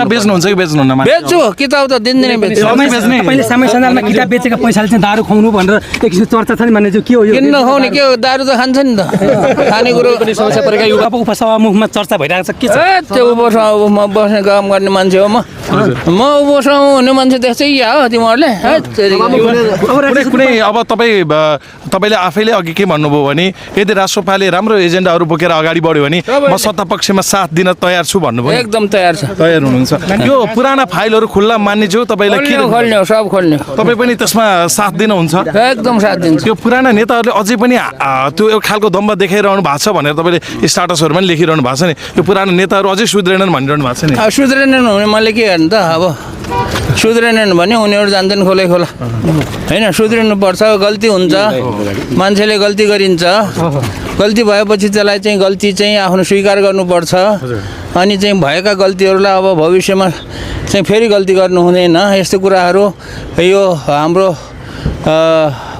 बेच्नुहुन्छ कि बेच्नुहुन्न? बेच्छु, किताब त दिनदिनै बेच्छु। तपाईँले समय सन्दर्भमा किताब बेचेका पैसाले चाहिँ दारू खुवाउनु भनेर एक किसिमको चर्चा छ नि, भन्ने चाहिँ के हो यो? किन नखाउने, के हो, दारू त खान्छ नि त, खानेकुरो समस्या परेका युवा उपसभामुखमा चर्चा भइरहेको छ, के छ? त्यो उपसभामा बस्ने काम गर्ने मान्छे हो म उपसभामा हुने मान्छे त्यसै या हो तिमीहरूले। कुनै अब तपाईँले आफैले अघि के भन्नुभयो भने यदि राष्ट्रपाले राम्रो एजेन्डाहरू बोकेर अगाडि बढ्यो भने म सत्ता पक्षमा साथ दिन तयार छु भन्नुभयो। एकदम तयार छ, तयार हुनुहुन्छ। यो पुराना फाइलहरू खुल्ला मान्ने जो तपाईँलाई के खोल्ने हो, सब खोल्ने। तपाईँ पनि त्यसमा साथ दिनुहुन्छ? एकदम साथ दिन्छ। यो पुराना नेताहरूले अझै पनि त्यो एक खालको दम्ब देखाइरहनु भएको छ भनेर तपाईँले स्टाटसहरूमा पनि लेखिरहनु भएको छ नि, यो पुराना नेताहरू अझै सुध्रेनन् भनिरहनु भएको छ नि। सुध्रेनन् भने मैले के गर्नु त, अब सुध्रेनन् भने उनीहरू जान्छन् खोलै खोला होइन। सुध्रिनुपर्छ, गल्ती हुन्छ, मान्छेले गल्ती गरिन्छ, गल्ती भएपछि त्यसलाई चाहिँ गल्ती चाहिँ आफ्नो स्वीकार गर्नुपर्छ। अनि चाहिँ भएका गल्तीहरूलाई अब भविष्यमा चाहिँ फेरि गल्ती गर्नु हुँदैन। यस्तो कुराहरू यो हाम्रो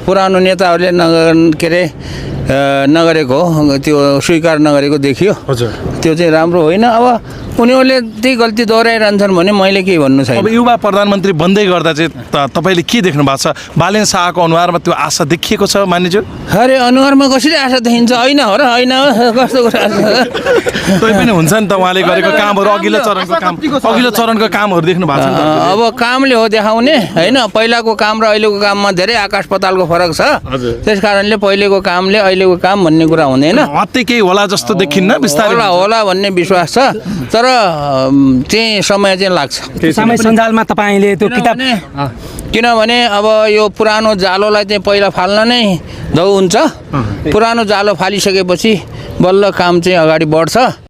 पुरानो नेताहरूले के अरे नगरेको, त्यो स्वीकार नगरेको देखियो। त्यो चाहिँ राम्रो होइन। अब उनीहरूले त्यही गल्ती दोहोऱ्याइरहन्छन् भने मैले के भन्नु छैन। अब युवा प्रधानमन्त्री बन्दै गर्दा चाहिँ तपाईँले के देख्नु भएको छ? बालेन शाहको अनुहारमा त्यो आशा देखिएको छ मानिज्यू? अरे अनुहारमा कसरी आशा देखिन्छ? होइन हो र होइन, कस्तो कुरा तै पनि हुन्छ नि त, उहाँले गरेको कामहरू अघिल्लो चरणको कामहरू देख्नु भएको छ नि त। अब कामले हो देखाउने होइन। पहिलाको काम र अहिलेको काममा धेरै आकाश पातालको फरक छ। त्यस कारणले पहिलेको कामले अहिलेको काम भन्ने कुरा हुँदैन। अति केही होला जस्तो देखिन्न, बिस्तारै होला भन्ने विश्वास छ, तर चाहिँ समय चाहिँ लाग्छ। समय सञ्जालमा तपाईँले त्यो किताब, किनभने अब यो पुरानो जालोलाई चाहिँ पहिला फाल्न नै धौ हुन्छ। पुरानो जालो फालिसकेपछि बल्ल काम चाहिँ अगाडि बढ्छ।